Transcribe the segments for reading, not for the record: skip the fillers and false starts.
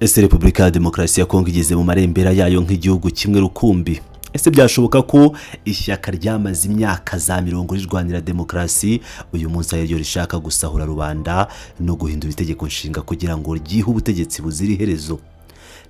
Ese Repubulika ya Demokarasi ya Kongo igeze mu marembera yayo nk'igihugu kimwe rukumbi? Ese byashoboka ko ishyaka ryamaze imyaka za mirongo rirwanira demokarasi uyu munsi ariryo rishaka gusahura rubanda no guhindura itegeko nshinga kugira ngo ryihe ubutegetsi buzira iherezo?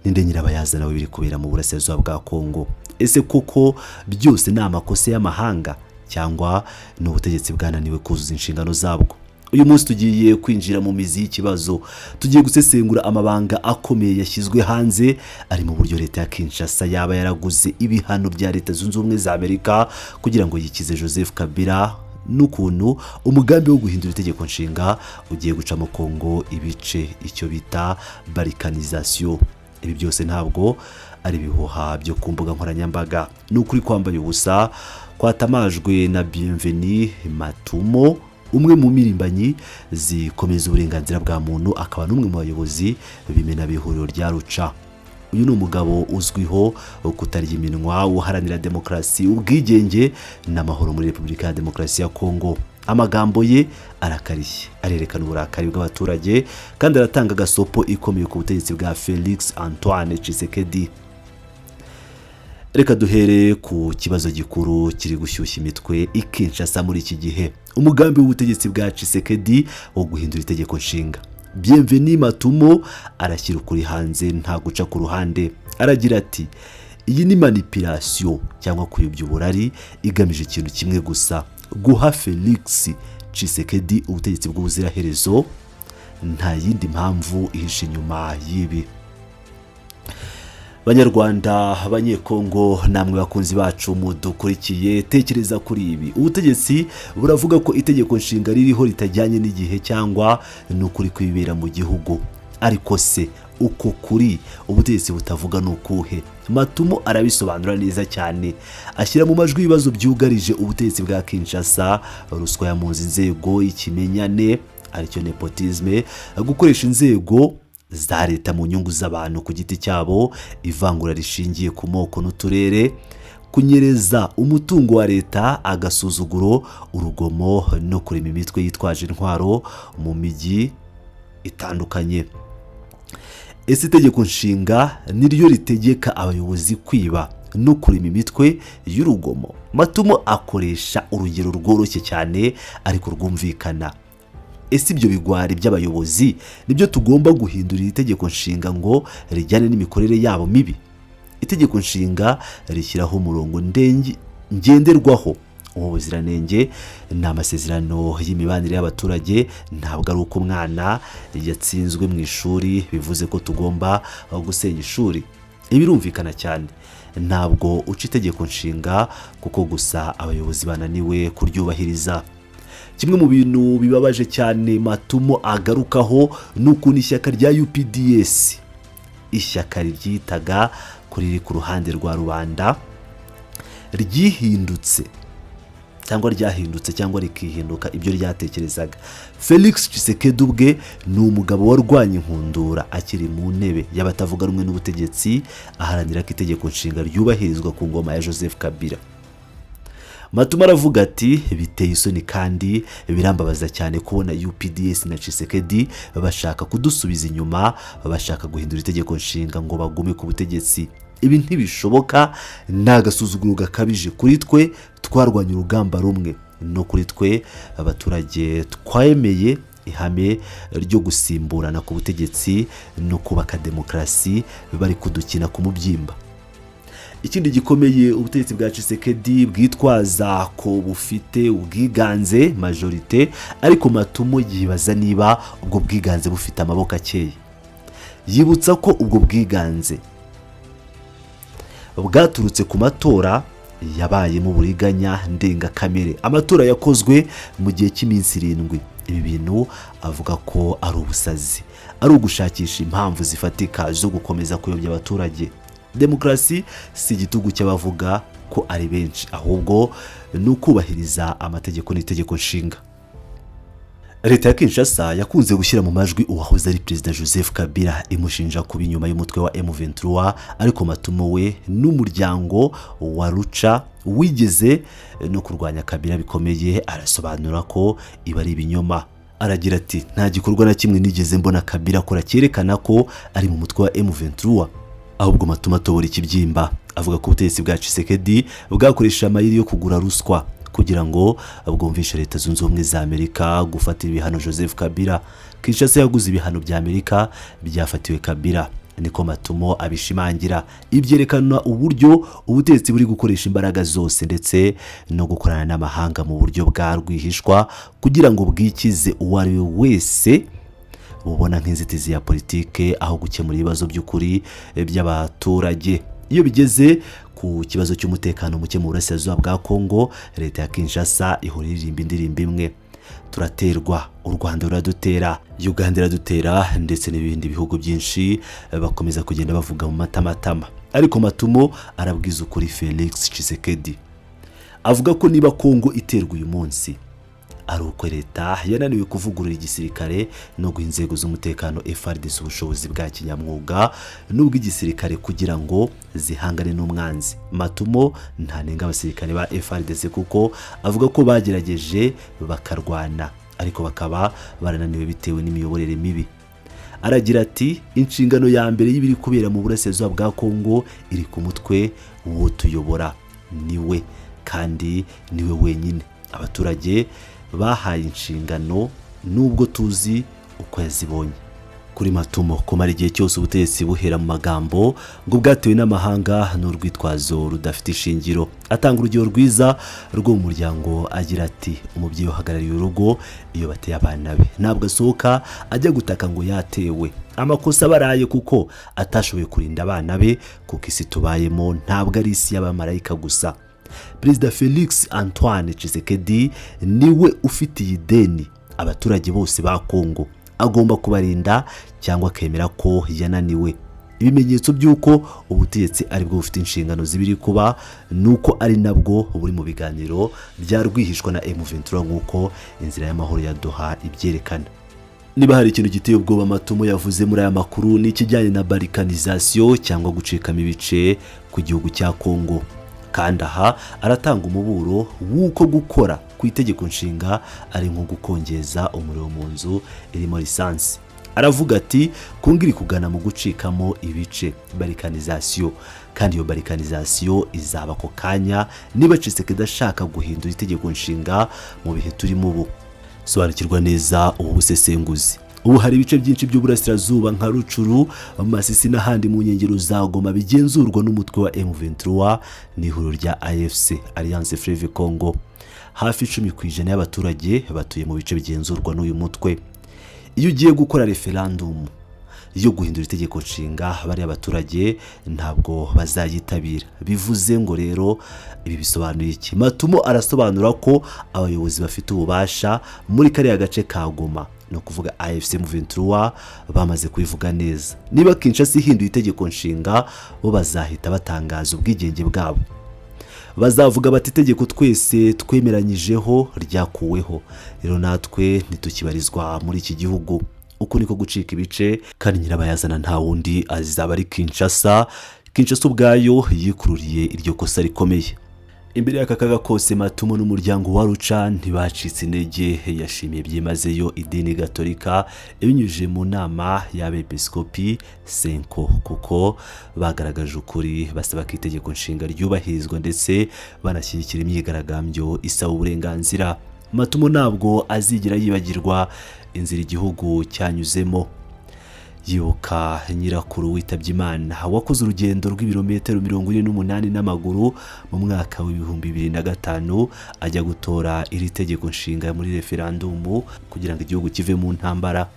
Ninde nyirabayazana w'ibiri kubera mu burasirazuba bwa Kongo? Ese koko byose ni amakosa y'amahanga cyangwa ni ubutegetsi bwananiwe kuzuza inshingano zabwo? Uyu munsi tugiye kwinjira mu mizi y'ikibazo. Tugiye gusesengura amabanga akomeye yashyizwe hanze ari mu buryo leta ya Kinshasa yaba yaraguze ibihano bya Leta Zunze Ubumwe za Amerika kugira ngo yikize Joseph Kabila, n'ukuntu umugambi wo guhindura itegeko nshinga ugiye gucamo Kongo ibice, icyo bita balkanisation. Ibi byose ntabwo ari ibihuha byo ku mbuga nkoranyambaga, ni ukuri kwambaye ubusa kwatamajwe na Bienvenu Matumo, umwe mu mpirimbanyi zikomeza uburenganzira bwa muntu, akaba n'umwe mu bayobozi b'imena b'ihuriro rya Lucha. Uyu ni umugabo uzwiho kutarya iminwa, uharanira demokarasi, ubwigenge n'amahoro muri Repubulika ya Demokarasi ya Kongo. Amagambo ye arakarishye, arerekana uburakari bw'abaturage kandi aratanga agasopo ikomeye ku butegetsi bwa Felix Antoine Tshisekedi. Reka duhere ku kibazo gikuru kiri gushyushya imitwe i Kinshasa muri iki gihe: umugambi w'ubutegetsi bwa Tshisekedi wo guhindura itegeko nshinga. Bienvenu Matumo arashyira ukuri hanze, nta guca ku ruhande. Aragira ati: "Iyi ni manipulation cyangwa kuyobya uburari igamije ikintu kimwe gusa, guha Felix Tshisekedi ubutegetsi bw'ubuziraherezo. Nta yindi mpamvu ihishe inyuma y'ibi." Banyarwanda, Abanyekongo, namwe bakunzi bacu mudukurikiye, tekereza kuri ibi. Ubutegetsi buravuga ko itegeko nshinga ririho ritajyanye n'igihe cyangwa ni ukuri kwibera mu gihugu. Ariko se uko kuri ubutegetsi butavuga ni ukuhe? Matumo arabisobanura neza cyane, ashyira mu majwi ibibazo byugarije ubutegetsi bwa Kinshasa: ruswa yamunze inzego, ikimenyane aricyo népotisme, gukoresha inzego za leta mu nyungu z'abantu ku giti cyabo, ivangura rishingiye ku moko n'uturere, kunyereza umutungo wa leta, agasuzuguro, urugomo no kurema imitwe yitwaje intwaro mu mijyi itandukanye. Ese itegeko nshinga niryo ritegeka abayobozi kwiba no kurema imitwe y'urugomo? Matumo akoresha urugero rworoshye cyane ariko rwumvikana. Ese ibyo bigwari by'abayobozi nibyo tugomba guhindurira itegeko nshinga ngo rijyane n'imikorere yabo mibi? Itegeko nshinga rishyiraho umurongo ngenderwaho. Ubu buziranenge ni amasezerano y'imibanire y'abaturage. Ntabwo ari uko umwana yatsinzwe mu ishuri bivuze ko tugomba gusenya ishuri. Ibi birumvikana cyane. Ntabwo uca itegeko nshinga kuko gusa abayobozi bananiwe kuryubahiriza. Kimwe mu bintu bibabaje cyane Matumo agarukaho ni ukuntu ishyaka rya UPDS, ishyaka ryitaga ko riri ku ruhande rwa rubanda, ryihindutse cyangwa ryahindutse cyangwa rikihinduka ibyo ryatekerezaga. Felix Tshisekedi ubwe ni umugabo warwanya inkundura akiri mu ntebe y'abatavuga rumwe n'ubutegetsi, aharanira ko itegeko nshinga ryubahirizwa ku ngoma ya Joseph Kabila. Matumo aravuga ati: "Biteye isoni kandi birambabaza cyane kubona UPDS na Tshisekedi bashaka kudusubiza inyuma, bashaka guhindura itegeko nshinga ngo bagume ku butegetsi. Ibi ntibishoboka, ni agasuzuguro gakabije kuri twe twarwanya urugamba rumwe, no kuri twe abaturage twemeye ihame ryo gusimburana ku butegetsi no kubaka demokarasi. Bari kudukina ku mubyimba." Ikindi gikomeye, ubutegetsi bwa Tshisekedi bwitwaza ko bufite ubwiganze, majorité, ariko Matumo yibaza niba ubwo bwiganze bufite amaboko akeye. Yibutsa ko ubwo bwiganze bwaturutse ku matora yabayemo uburiganya ndengakamere, amatora yakozwe mu gihe cy'iminsi 7. Ibi bintu avuga ko ari ubusazi, ari ugushakisha impamvu zifatika zo gukomeza kuyobya abaturage. Demokarasi si igitugu cy'abavuga ko ari benshi, ahubwo ni ukubahiriza amategeko n'itegeko nshinga. Leta ya Kinshasa yakunze gushyira mu majwi uwahoze ari Perezida Joseph Kabila, imushinja kuba inyuma y'umutwe wa M23, ariko Matumo we n'umuryango wa Lucha wigeze no kurwanya Kabila bikomeye arasobanura ko ibi ari ibinyoma. Aragira ati: "Nta gikorwa na kimwe nigeze mbona Kabila akora cyerekana ko ari mu mutwe wa M23." Ahubwo Matumo atobora ikibyimba, avuga ko ubutegetsi bwa Tshisekedi bwakoresheje amayeri yo kugura ruswa kugira ngo bwumvishe Leta Zunze Ubumwe za Amerika gufatira ibihano Joseph Kabila. Kinshasa yaguze ibihano bya Amerika byafatiwe Kabila, niko Matumo abishimangira. Ibyerekana uburyo ubutegetsi buri gukoresha imbaraga zose ndetse no gukorana n'amahanga mu buryo bwa rwihishwa kugira ngo bwikize uwo ari we wese bubona nk'inzitizi ya politike, aho gukemura ibibazo by'ukuri by'abaturage. Iyo bigeze ku kibazo cy'umutekano muke mu burasirazuba bwa Kongo, leta ya Kinshasa ihora iririmba indirimbo imwe: "Turaterwa, u Rwanda ruradutera, Uganda iradutera", ndetse n'ibindi bihugu byinshi bakomeza kugenda bavuga mu matamatama. Ariko Matumo arabwiza ukuri Felix Tshisekedi, avuga ko niba Kongo iterwa uyu munsi ari uko leta yananiwe kuvugurura igisirikare no guha inzego z'umutekano FARDC ubushobozi bwa kinyamwuga n'ubw'igisirikare kugira ngo zihangane n'umwanzi. Matumo ntanenga abasirikare ba FARDC, kuko avuga ko bagerageje bakarwana, ariko bakaba barananiwe bitewe n'imiyoborere mibi. Aragira ati: "Inshingano ya mbere y'ibiri kubera mu burasirazuba bwa Kongo iri ku mutwe w'utuyobora. Niwe kandi niwe wenyine abaturage bahaye inshingano, nubwo tuzi uko yazibonye." Kuri Matumo, kumara igihe cyose ubutegetsi buhera mu magambo ngo bwatewe n'amahanga ni urwitwazo rudafite ishingiro. Atanga urugero rwiza rwo mu muryango, agira ati: "Umubyeyi uhagarariye urugo, iyo bateye abana be, ntabwo asohoka ajya gutaka ngo yatewe. Amakosa baraye kuko atashoboye kurinda abana be, kuko isi tubayemo ntabwo ari isi y'abamarayika gusa." Perezida Felix Antoine Tshisekedi niwe ufitiye ideni abaturage bose ba Kongo. Agomba kubarinda cyangwa akemera ko yananiwe. Ibimenyetso by'uko ubutegetsi aribwo bufite inshingano zibiri kuba ni uko ari nabwo buri mu biganiro bya rwihishwa na M23, nk'uko inzira y'amahoro ya Doha ibyerekana. Niba hari ikintu giteye ubwoba Matumo yavuze muri aya makuru, ni ikijyanye na balkanisation cyangwa gucikamo ibice ku gihugu cya Kongo. Kandi aha aratanga umuburo w'uko gukora ku itegeko nshinga ari nko gukongeza umuriro mu nzu irimo lisansi. Aravuga ati: "Kongo iri kugana mu gucikamo ibice, balkanisation, kandi iyo balkanisation izaba ako kanya niba Tshisekedi ashaka guhindura itegeko nshinga mu bihe turimo ubu." Sobanukirwa neza ubu busesenguzi. Ubu hari ibice byinshi by'uburasirazuba nka Rutshuru, Masisi n'ahandi mu nkengero za Goma bigenzurwa n'umutwe wa M23 n'ihuriro rya AFC, Alliance Fleuve Congo. Hafi 10% y'abaturage batuye mu bice bigenzurwa n'uyu mutwe. Iyo ugiye gukora referandumu yo guhindura itegeko nshinga, bariya abaturage ntabwo bazayitabira. Bivuze ngo rero ibi bisobanuye iki? Matumo arasobanura ko abayobozi bafite ububasha muri kariya gace ka Goma, ni ukuvuga AFC M23, bamaze kubivuga neza: niba Kinshasa ihinduye itegeko nshinga, bo bazahita batangaza ubwigenge bwabo. Bazavuga bati: "Itegeko twese twemeranyijeho ryakuweho, rero natwe ntitukibarizwa muri iki gihugu." Uku niko gucika ibice, kandi nyirabayazana nta wundi azaba ari Kinshasa. Kinshasa ubwayo yikururiye iryo kosa rikomeye. Imbere y'aka kaga kose, Matumo n'umuryango wa Lucha ntibacitse intege. Yashimiye byimazeyo idini Gatolika ibinyujije mu nama y'abepiskopi CENCO, kuko bagaragaje ukuri basaba ko itegeko nshinga ryubahirizwa, ndetse banashyigikira imyigaragambyo isaba uburenganzira. Matumo ntabwo azigera yibagirwa inzira igihugu cyanyuzemo. Yibuka nyirakuru witabye Imana, wakoze urugendo rw'ibirometero 48 n'amaguru mu mwaka wa 2005 ajya gutora iri tegeko nshinga muri referandumu kugira ngo igihugu kive mu ntambara.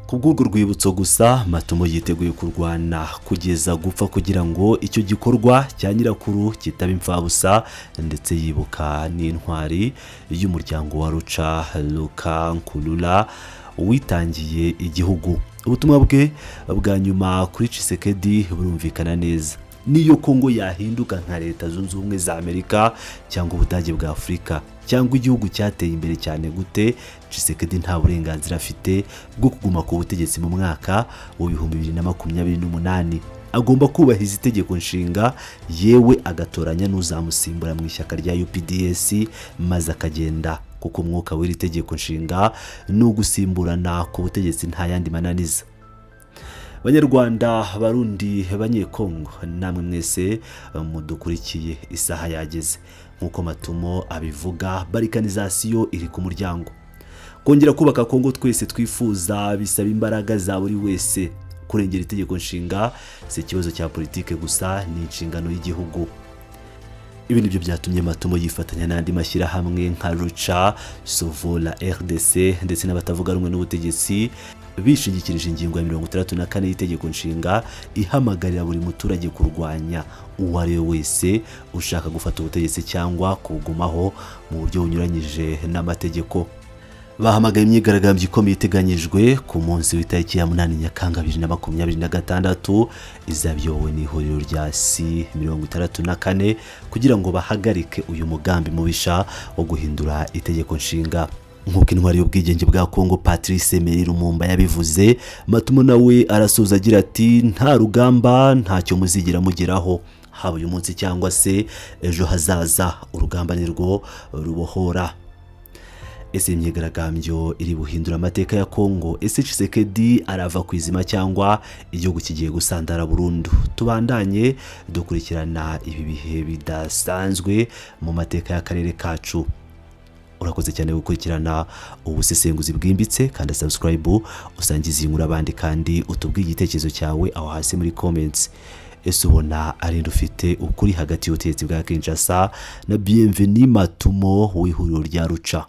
Ku bw'urwo rwibutso gusa, Matumo yiteguye kurwana kugeza gupfa kugira ngo icyo gikorwa cya nyirakuru kitaba imfabusa. Ndetse yibuka n'intwari y'umuryango wa Lucha, Luka Nkulula, witangiye igihugu. Ubutumwa bwe bwa nyuma kuri Tshisekedi burumvikana neza: niyo Kongo yahinduka nka Leta Zunze Ubumwe za Amerika cyangwa Ubudage bwa Afurika cyangwa igihugu cyateye imbere cyane gute, Tshisekedi nta burenganzira afite bwo kuguma ku butegetsi mu mwaka wa 2028. Agomba kubahiriza itegeko nshinga, yewe agatoranya n'uzamusimbura mu ishyaka rya UPDS, maze akagenda, kuko Kuko umwuka w'iri tegeko nshinga ni ugusimburana ku butegetsi, nta yandi mananiza. Banyarwanda, Barundi, Banyekongo, namwe mwese mudukurikiye, isaha yageze. Nk'uko Matumo abivuga, balkanisation iri ku muryango. Kongera kubaka Kongo twese twifuza bisaba imbaraga za buri wese. Kurengera itegeko nshinga si ikibazo cya politike gusa, ni inshingano y'igihugu. Ibi nibyo byatumye Matumo yifatanya n'andi mashyirahamwe nka Lucha Sauvons la RDC ndetse n'abatavuga rumwe n'ubutegetsi, bishingikirije ingingo ya 64 y'itegeko nshinga ihamagarira buri muturage kurwanya uwo ari we wese ushaka gufata ubutegetsi cyangwa kubugumaho mu buryo bunyuranyije n'amategeko. Bahamagaye imyigaragambyo ikomeye iteganyijwe ku munsi w'itariki ya 8 Nyakanga 2026, izaba iyobowe n'ihuriro rya C64, kugira ngo bahagarike uyu mugambi mubisha wo guhindura itegeko nshinga. Nk'uko intwari y'ubwigenge bwa Kongo Patrice Emery Lumumba yabivuze, Matumo nawe arasoza agira ati: "Nta rugamba ntacyo muzigera mugeraho, haba uyu munsi cyangwa se ejo hazaza. Urugamba ni rwo rubohora." Ese imyigaragambyo iri buhindura amateka ya Kongo? Ese Tshisekedi arava ku izima cyangwa igihugu kigiye gusandara burundu? Tubandanye dukurikirana ibi bihe bidasanzwe mu mateka y'akarere kacu. Urakoze cyane gukurikirana ubusesenguzi bwimbitse. Kandi subscribe, usangize iyi nkuru abandi, kandi utubwire igitekerezo cyawe aho hasi muri comments. Ese ubona ari ufite ukuri hagati y'ubutegetsi bwa Kinshasa na Bienvenu Matumo w'ihuriro rya Lucha?